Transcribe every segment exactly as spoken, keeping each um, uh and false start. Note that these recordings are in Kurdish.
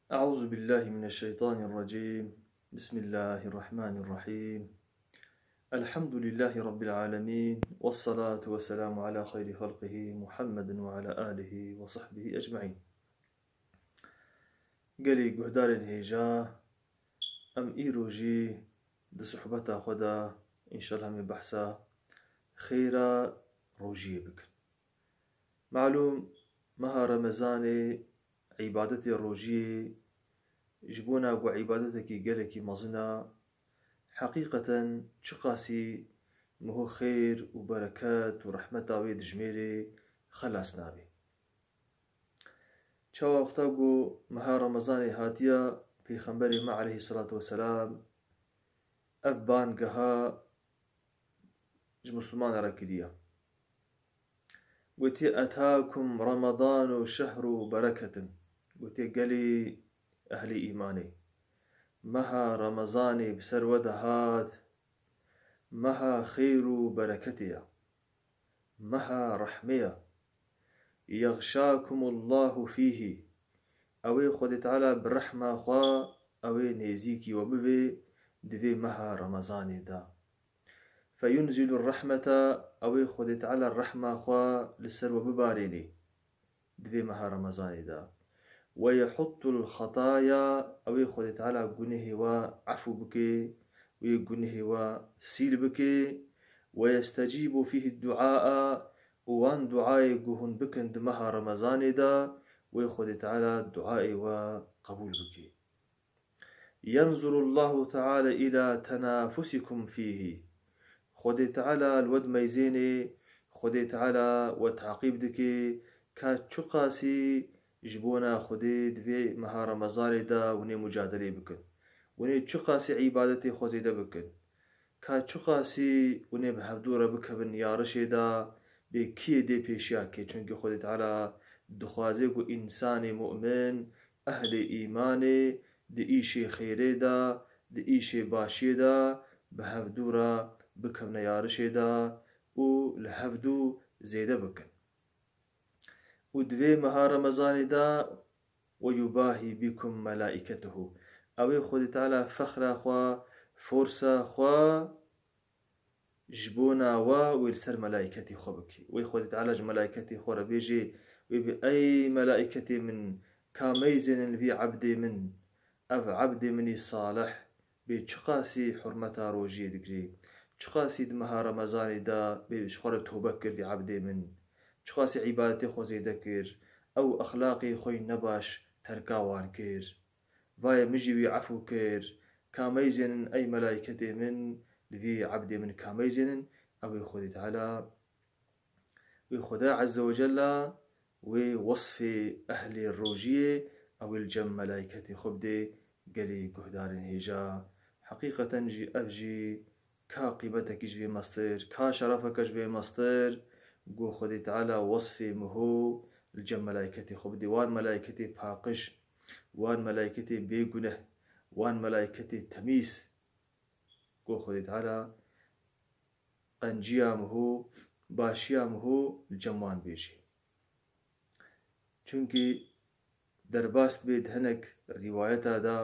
أعوذ بالله من الشيطان الرجيم. بسم الله الرحمن الرحيم. الحمد لله رب العالمين، والصلاة والسلام على خير خلقه محمد وعلى آله وصحبه أجمعين. Gelî guhdarên hêja, em îro jî di sohbeta xwe de înşallah em ê behsa xêra rojiyê bikin. Malûm, meha Remezanê, îbadetê rojiyê ji bona ku îbadetekî gelekî mezin e, heqîqeten çiqasî miho xêr û bereket û rehmeta wê dijmêrê, xelas nabe. Çawa wexta ku meha Remezanê hatiye, Pêxemberê me aleyhisselatu vesselam ev bangeha ji Mislimanan re kiriye. Gotiye, "Etakum Ramadanu şehru bereketin." Gotiye, "Gelî ehlî îmanê, meha Remezanê bi ser we de hat, meha xêr û bereketê ye, meha rehmê ye. Yexşakumullahu fîhî." Ew ê Xwedê Teala bi rehma xwe ew ê nêzîkî we bivê di vê meha Remezanê de. Feyunzilu rehmete, ew ê Xwedê Teala rehma xwe li ser we bibarênê di vê meha Remezanê de. Ve yehuttul xetaya, ew ê Xwedê Teala gunehê we efû bike, wê gunehê we sîl bike. Ve yestecîbu fîhî duaa, û wan duayê ku hûn bikin di meha Remezanê de, wê Xwedê Teala duayê we qebûl bike. Yenzurullahu Teala ila tenafusikum fîhî. Xwedê Teala li we dimeyzênê, Xwedê Teala we taqîb dike, ka çiqasî ji bona Xwedê di vê meha Remezanê de hûn ê mucadelê bikin. Hûn ê çiqasî îbadetê xwe zêde bikin. Ka çiqasî hûn ê bi hevdû re bikevin yarişê de, bê kî yê dê pêşiya kê. Çunkî Xwedê Teala dixwaze ku însanê mu'min, ehlê îmanê, di îşê xêrê de, di îşê başiyê de bi hevdû re bikevne yarişê de û li hevdû zêde bikin. Û di vê meha Remezanê de, "Ve yubahî bikum melaîketuhu." Ew ê Xwedê Teala fexra xwe, forsa xwe ji bona we wê li ser melaîketê xwe bike. Wê Xwedê Teala ji melaîketê xwe re bêje, wê bê, "Ey melaîketê min, ka meyzênin vî ebdê min, ev ebdê min î salih." Bê çiqasî hurmeta rojiyê digirê, çiqasî di meha Remezanê de bê ji xwe re tobe kir vî ebdê min, çiqasî îbadetê xwe zêde kir, ew exlaqê xwe yî nebaş terka wan kir. Vaye min jî wî efû kir, ka meyzênin ey melaîketê min, li vî ebdê min ka meyzênin, ew ê Xwedê Teala Wê Xweda Ezze ve Cella wê wesfê ehlê rojiyê ew ê li cem melaîketê xwe bidê, gelî guhdarên hêja. Heqîqeten jî ev jî ka qîmetekî ji vê mestir, ka şerefeke ji vê mestir, ku Xwedê Teala wesfê miho li cem melaîketê xwe bidê. Wan melaîketê paqij, wan melaîketê bêguneh, wan melaîketê temîz, ku Xwedê Teala qenciya miho, başiya miho li cem wan bêjê. Çunkî derbas dibe di hinek rîwayeta de,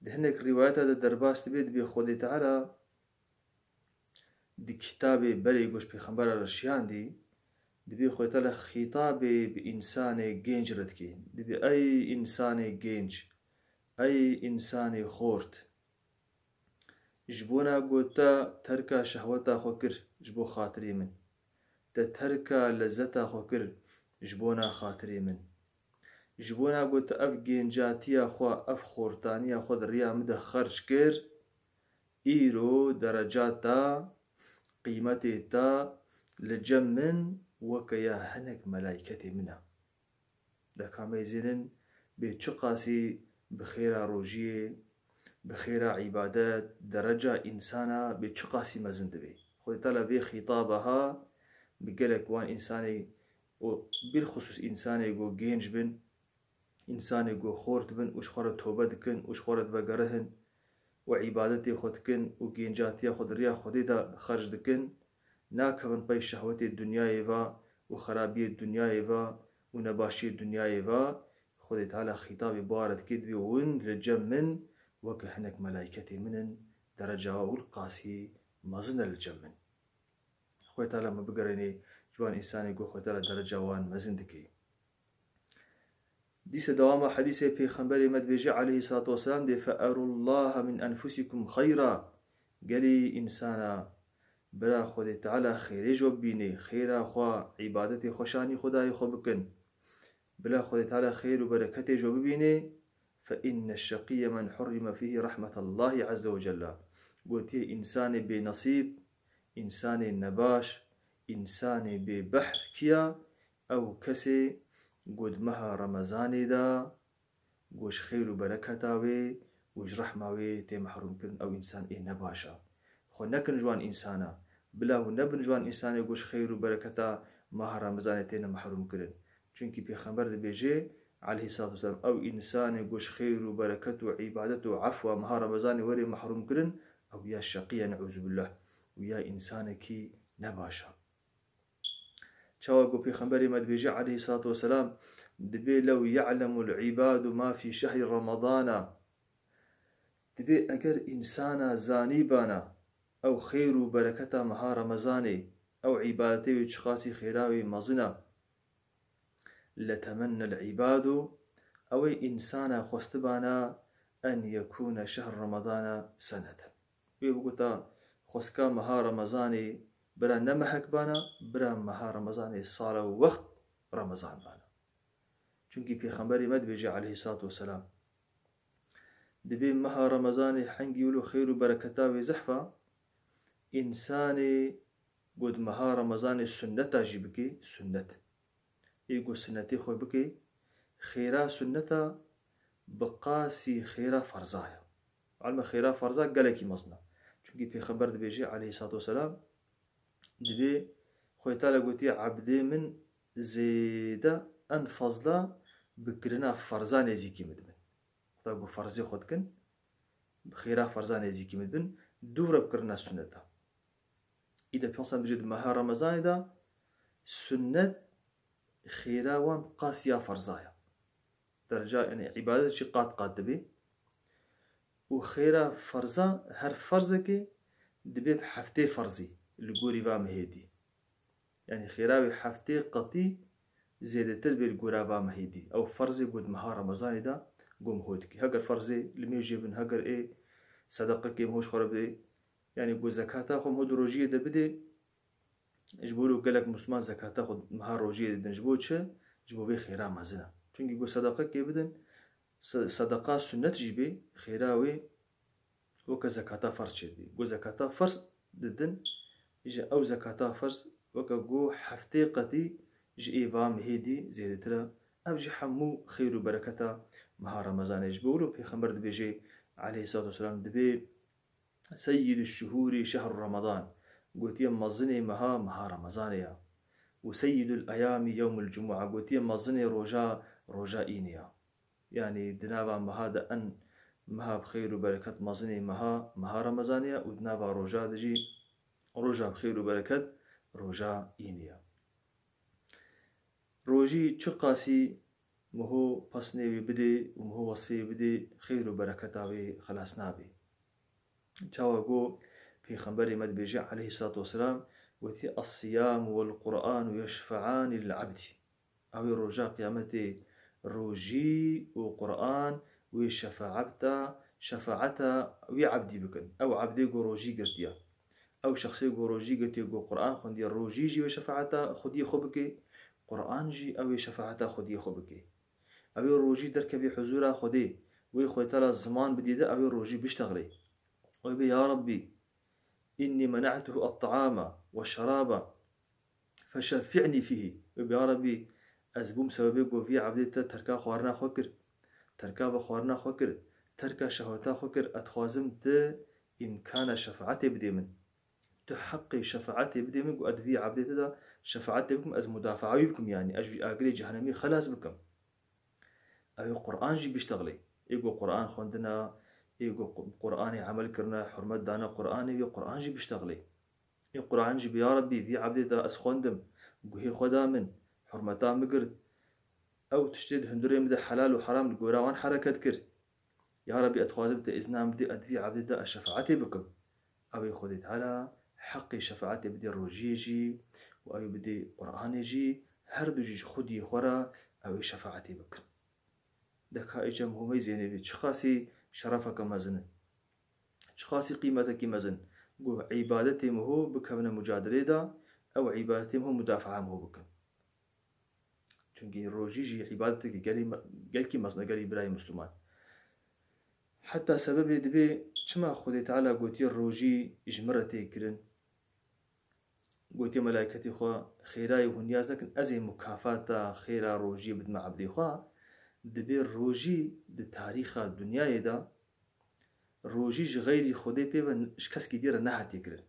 di hinek rîwayeta de derbas dibe, dibê Xwedê Teala di kitabê berê ku ji pêxembera re şiyandî, dibê Xwedê Teala xîtabê bi însanê gênc re dike. Dibê, ey însanê gênc, ey însanê xort, ji bona ku te terka şehweta xwe kir ji bo xatirê min, te terka lezeta xwe kir ji bona xatirê min, ji bona ku te ev gêncatiya xwe, ev xortaniya xwe di riya min de xerc kir, îro dereca te, qîmetê te li cem min weke ya hinek melaîketê min e. De ka meyzênin bê çiqasî bi xêra rojiyê, bi xêra îbadet, dereca însana bê çiqasî mezin dibe. Xwedê Teala vê xîtaba ha bi gelek wan însanê û bilxusûs însanê ku gênc bin, însanê ku xort bin û ji xwe re tobe dikin û ji xwe re divegerihin û îbadetê xwe dikin û gêncatiya xwe di riya Xwedê de xerc dikin, nakevin pey şehwetê dinyayê ve û xerabiyê dinyayê ve û nebaşiyê dinyayê ve, Xwedê Teala xîtabê bi wan re dike, dibê hûn li cem min weke hinek melayketê min in, dereca wan qasî mezin e li cem min. Xwedê Teala me bigerêne ji wan însanê ku Xwedê Teala dereca wan mezin dike. Dîse dewama hedîsê Pêxemberê me dibêje aleyhissalatu vesselam dê, "Fe erullaha min enfusikum xeyra." Gelî însana, bila Xwedê Teala xêrê ji we bibîne, xêra xwe, îbadetê xwe şanî Xwedayê xwe bikin. Bila Xwedê Teala xêr û bereketê ji we bibîne, "Fe inne şeqiyye men hurrime fîhî rahmetallahi azze ve celle." Gotiye, însanê bênesîb, însanê nebaş, însanê bêbehr kiya? Ew kesê ku di meha Remezanê de ku ji xêr û bereketa wê û ji rehma wê tê mehrûmkirin, ew însan ê nebaş e. Xwe nekin ji wan însana. Bila hûn nebin ji wan însanê ku ji xêr û bereketa meha Remezanê têne mehrûmkirin. Çunkî Pêxember dibêje, aleyhissalatu vesselam, ew însanê ku ji xêr û bereket û îbadet û efwa meha Remezanê were mehrûmkirin, ew ya şeqî ye, neûzubillah, û ya însanekî nebaş e. Çawa ku Pêxemberê me dibêje, aleyhissalatu vesselam, dibê, "Lew ya'lemul ibadu ma fî şehri Ramadana." Dibê eger însana zanîbana ew xêr û bereketa meha Remezanê, ew îbadetê wê çiqasî xêra wê mezin e, "Letemennel ibadu", ew ê însana xwestibana, "en yekûne şehr Ramadana seneten." Wê bigota, xweska meha Remezanê bira ne mehek bana, bira meha Remezanê sala û wext Remezan bana. Çunkî Pêxemberê me dibêje aleyhissalatu vesselam, dibê meha Remezanê hengî wilo xêr û bereketa wê zehf a, însanê ku di meha Remezanê sunneta jî bike, sunnet. Ê ku sunnetê xwe bike, xêra sunneta bi qasî xêra ferza ye. Elme xêra ferza gelekî mezin e. Çunkî Pêxember dibêje aleyhissalatu vesselam, dibê Xwedê Teala gotiye, "Ebdê min zêde en fazla bi kirina ferza nêzîkî min dibin." Xweda ku ferzê xwe dikin, bi xêra ferza nêzîkî min dibin, dû re bi kirina sunneta. Îde pênc sed bicê di meha Remezanê de sunnet xêra wan qas ya ferza ye. Dereca, yani îbadet jî qat qat dibe. Û xêra ferza, her ferzekê dibe bi heftê ferzî li gorî va mehê dî. Yani xêra wê heftê qetî zêdetir bê li gora va mehê dî. Ew ferzê ku di meha Remezanê de ku miho dikî. Heger ferzê limêjê bin, heger ê sedeqekê miho ji xwe re bidê, yani ku zekata xwe miho di rojiyê de bidê, ji bo wilo gelek Musliman zekata xwe meha rojiyê didin. Ji bo çi? Ji bo vê xêra mezin e. Çunkî ku sedeqekê bidin, se-, sedeqa sunnet jî bê, xêra wê weke zekata ferz çêdibê. Ku zekata ferz didin, ji ew zekata ferz weke ku heftê qetî ji ê va mehê dî zêdetir e. Ev jî hemû xêr û bereketa meha Remezanê. Ji bo wilo Pêxember dibêje, aleyhissalatu vesselam, dibê, "Seyyidü şuhûrî şehru Ramadan." Gotiye, "Mezinê meha, meha Remezanê ya." "Û seyyidul eyamî yewmul cumua." Gotiye, "Mezinê roja, roja înê ya." Yani di nava meha de en meha bi xêr û bereket mezinê meha, meha Remezanê ya û di nava roja de jî roja bi xêr û bereket roja înê ya. Rojî çiqasî miho pesnê wê bidê û miho wesfê wê bidê, xêr û bereketa wê xilas nabe. Çawa ku Pêxemberê me dibêje, aleyhissalatu vesselam, wetî, "Es-siyam wel Qur'an yeşfe'ani lil abdî." Ew ê roja qiyametê, rojî û Qur'an wê şefaeta, şefaeta wî ebdî bikin. Ew ebdê ku rojî girtiye. Ew şexsê ku rojî girtiye, ku Qur'an xwendiye, rojî jî wê şefaeta xwediyê xwe bike, Qur'an jî ew ê şefaeta xwediyê xwe bike. Ew ê rojî derkevê huzûra Xwedê, wê Xwedê Teala ziman bidî de, ew ê rojî biştexilê. Wê bê, "Ya Rabbî, innî mena'tuhu et-ta'ama ve şeraba, feşeffi'nî fîhî." Wê bê, "Ya Rabbî, ez bûm sebebê ku vî ebdê te terka xwarina xwe kir, terka vexwarina xwe kir, terka şehweta xwe kir, ez dixwazim tu îmkana şefaetê bidê min." Tu heqê şefaetê bidê min, ku ez di vî ebdê te de şefaetê bikim, ez mudafaa wî bikim, yanî ez ji vî agirê cehenemî xelas bikim. Ew ê Qur'an jî biştexilê. Ê ku Qur'an xwendina, ê ku Qu-, Qur'anê emel kirina, hurmet dana Qur'anê, wê Qur'an jî biştexilê. Ê Qur'an jî bê, "Ya Rabbî, vî ebdê te ez xwendim, guhê xwe da min, hurmeta min girt, Ew tiştê di hundirê min de helal û heram li gora wan hereket kir. Ya Rebî, ez dixwazim tu îzna min bidî, ez vî ebdê de ez şefaetê bikim. Ew ê Xwedê Teala heqê şefaetê bidê rojiyê jî û ew ê bidê Qur'anê jî, her du jî ji xwediyê xwe re ew ê şefaetê bikin. De ka îca mihûmey zênê bî, çiqasî şerefeke mezin in. Çiqasî qîmetekî mezin. Ku îbadetê miho bikevine mucadelê de, ew îbadetê miho mudafaa miho bikin. Çunkî rojî jî îbadetekî gelî me-, gelkî mezin e, gelî birayê Misliman. Heta sebebê dibê çima Xwedê Teala gotiye rojî ji min re tê kirin? Gotiye melayketê xwe, xêrayê hûn niyaz nekin, ez ê mukafata xêra rojiyê bidime ebdê xwe. Dibê rojî di tarîxa dinyayê de, rojî ji xeyrî Xwedê pê ve ji keskî dî re nehatiye kirin.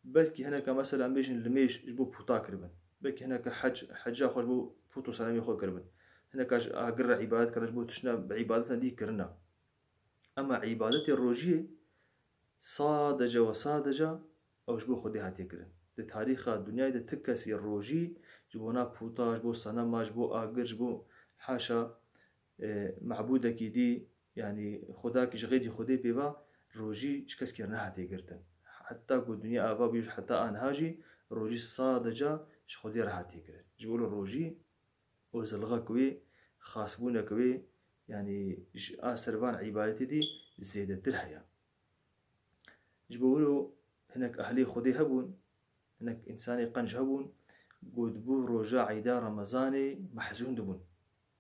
Belkî hineka mesela em bêjin limêj ji bo puta kiribin. Belkî hineka hec, heca xwe ji bo pût û senemê xwe kiribin. Hineka ji agir re îbadet kirine, ji bo tiştine bi îbadetine dî kirine. Ema îbadetê rojiyê sadece ve sadece ew ji bo Xwedê hatiye kirin. Di tarîxa dinyayê de ti kesî rojî ji bona puta, ji bo senema, ji bo agir, ji bo haşa, e, mebûdekî dî, yanî xwedakî ji xeyrî Xwedê pê ve rojî ji keskî re nehatiye girtin. Heta ku dinya ava bû, heta aniha jî rojî sadece ji Xwedê re hatiye kirin. Ji bo rojî û zilxek wê, xasbûnek wê, yanî ji a ser van îbadetê dî zêdetir heye. Ji bo wilo hinek ehlê Xwedê hebûn, hinek însanê qenc hebûn, ku dibû roja Eyda Remezanê mehzûn dibûn,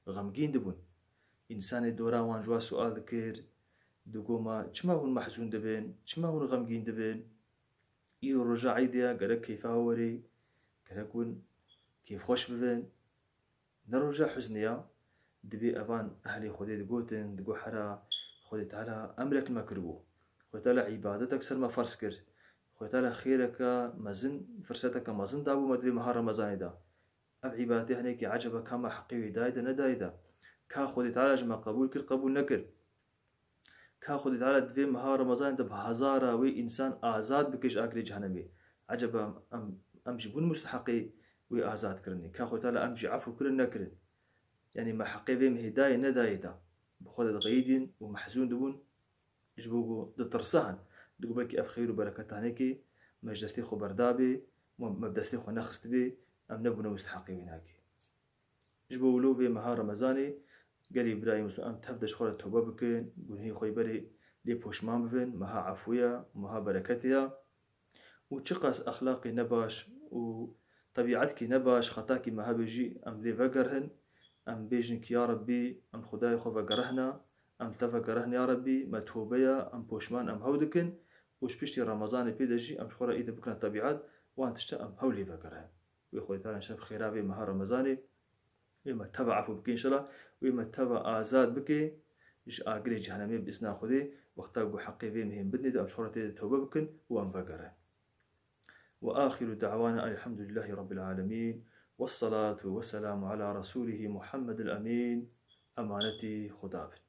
xemgîn dibûn. Însanê dora wan ji wan sual dikir, digo, ma çima hûn mehzûn dibin, çima hûn xemgîn dibin? Îro roja Eydê ye, gerek keyfa we werê, gerek hûn kêfxweş bibin. Ne roja huznê ya, dibê evan ehlê Xwedê digotin, digo hera Xwedê Teala emrek me kiribû. Xwedê Teala îbadetek ser me ferz kir. Xwedê Teala xêreke mezin, firseteke mezin dabû me di vê meha Remezanê de. Ev îbadetê hinekî eceba ka me heqê wê dayê de nedayê de. Ka Xwedê Teala ji me qebûl kir, qebûl nekir. Ka Xwedê Teala di vê meha Remezanê de bi hezara wê însan azad bike ji agirê cehenemê. Eceba em, em jî bûn musteheqê wê azadkirinê? Ka Xwedê Teala em jî efû kirin nekirin? Yanî me heqê vê mehê dayê nedayê de. Bi xwe de diqeyîdîn û mehzûn dibûn, ji bo ku ditirsahin. Digo belkî ev xeyr û bereketanekê me ji destê xwe berdabê, me, me bi destê xwe nexistibê, em nebûne musteheqê wê nakê. Ji bo wilo vê meha Remezanê gelî birayê Misliman em tev de ji xwe re tewbe bikin, gunehê xwe yê berê lê poşman bibin, meha efû ye, meha bereketê ye. Û çiqas exlaqê nebaş û tebîetkî nebaş, xetakî me hebe jî em lê vegerhin, em bêjin ki ya Rebbî, em Xwedayê xwe vegerihne, em te vegerihne ya Rebbî, me tewbe ye, em poşman, em hew dikin û ji piştî Remezanê pê de jî em ji xwe re îde bikine tebîet, wan tişte em hew lê vegerihin. Wê Xwedê Teala înşallah bi xêra vê meha Remezanê wê me teva efû bike înşallah, wê me teva azad bike ji agirê cehenemê bi îzna Xwedê, wexta ku heqê vê mehên bidinê de em ji xwe re tê de tewbe bikin û em vegerin. Ve axiru da'wana elhamdulillahî rabbil alemîn. Vessalatu vesselamu ala resulihî Muhammedil emîn. Emanetî Xweda bin.